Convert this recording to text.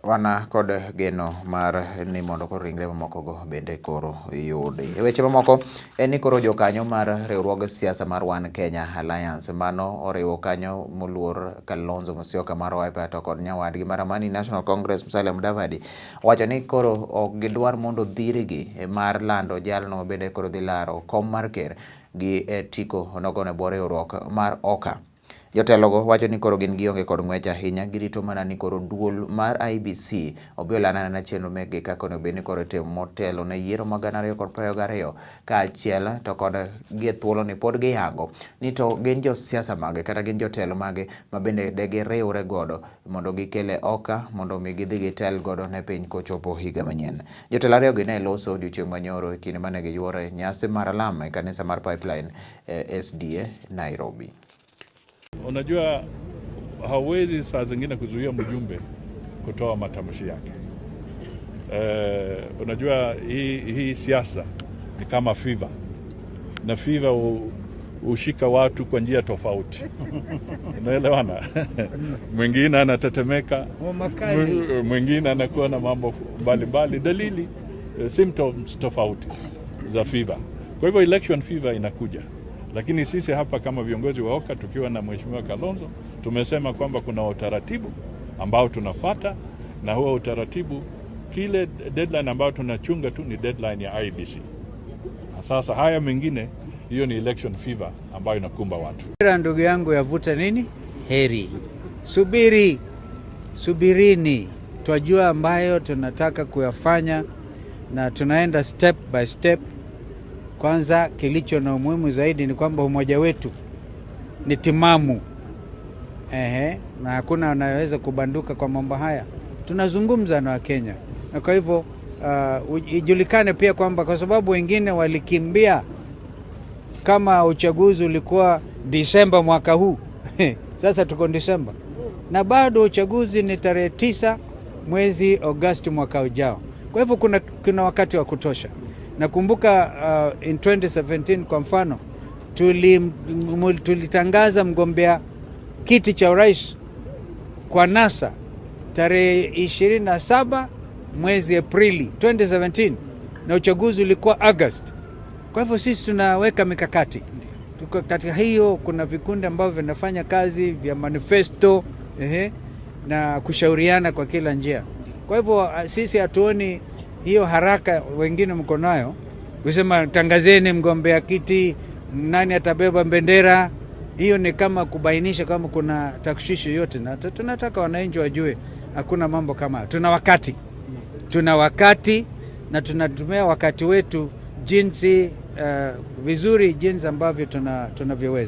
Wan kod geno mar ni mondo koro ringre mamokogo bende koro yudi. E weche mamoko en ni koro jokanyo mar riwruog siasa mar One Kenya Alliance mano oriwo kanyo moluor Kalonzo Musyoka mar Wiper to kod nyawadgi mar Amani National Congress Musalia Mudavadi owacho ni koro ok gidwar mondo dhirgi mar lando jalno bende koro dhi laro kom mar ker gi tiko onogono e bwo riwruok mar OKA. Jotelogo wacho ni koro gin gionge kod ng'wech ahinya, girito mana ni koro duol mar IEBC obi oland anena chenro mekgi kaka onego bed ni koro itimo motelo ne yiero mag 2022 kaachiel to kod gie thuoloni pod giyango ni to gin josiasa mage kata gin jotelo mage ma bende de giriwre godo mondo gikele OKA mondo mi gidhi gitel godo ne piny kochopo higa manyien. Jotelo ariyogi ne loso odiochieng' manyoro e kinde mane giyuoro nyasi mar alam e kanisa mar Pipeline SDA Nairobi. Unajua, hauwezi saa zingine kuzuia mjumbe kutoa matamshi yake. Unajua hii siasa ni kama fever, na fever hushika watu kwa njia tofauti. Unaelewana? Mwingine anatetemeka, mwingine anakuwa na mambo mbalimbali, dalili symptoms tofauti za fever. Kwa hivyo election fever inakuja, lakini sisi hapa kama viongozi wa OKA tukiwa na Mheshimiwa Kalonzo tumesema kwamba kuna utaratibu ambao tunafata, na huo utaratibu, kile deadline ambayo tunachunga tu ni deadline ya IEBC. Sasa haya mengine, hiyo ni election fever ambayo inakumba watu. Ndugu yangu, yavuta nini? Heri. Subiri, subirini, twajua ambayo tunataka kuyafanya na tunaenda step by step. Kwanza, kilicho na umuhimu zaidi ni kwamba umoja wetu ni timamu. Ehe, na hakuna anayeweza kubanduka kwa mambo haya. Tunazungumza na Wakenya, na kwa hivyo ijulikane pia kwamba kwa sababu wengine walikimbia kama uchaguzi ulikuwa Disemba mwaka huu sasa tuko Disemba na bado uchaguzi ni tarehe 9 mwezi Agosti mwaka ujao. Kwa hivyo kuna wakati wa kutosha. Nakumbuka in 2017 kwa mfano tulitangaza mgombea kiti cha urais kwa NASA tarehe 27 mwezi Aprili 2017 na uchaguzi ulikuwa August. Kwa hivyo sisi tunaweka mikakati. Tuko katika hiyo, kuna vikundi ambavyo vinafanya kazi vya manifesto na kushauriana kwa kila njia. Kwa hivyo sisi hatuoni hiyo haraka wengine mko nayo kusema tangazeni mgombea kiti, nani atabeba bendera. Hiyo ni kama kubainisha kama kuna takshishi yote, na tunataka wananchi wajue hakuna mambo kama. Tuna wakati na tunatumia wakati wetu jinsi vizuri jinsi ambavyo tunavyoweza.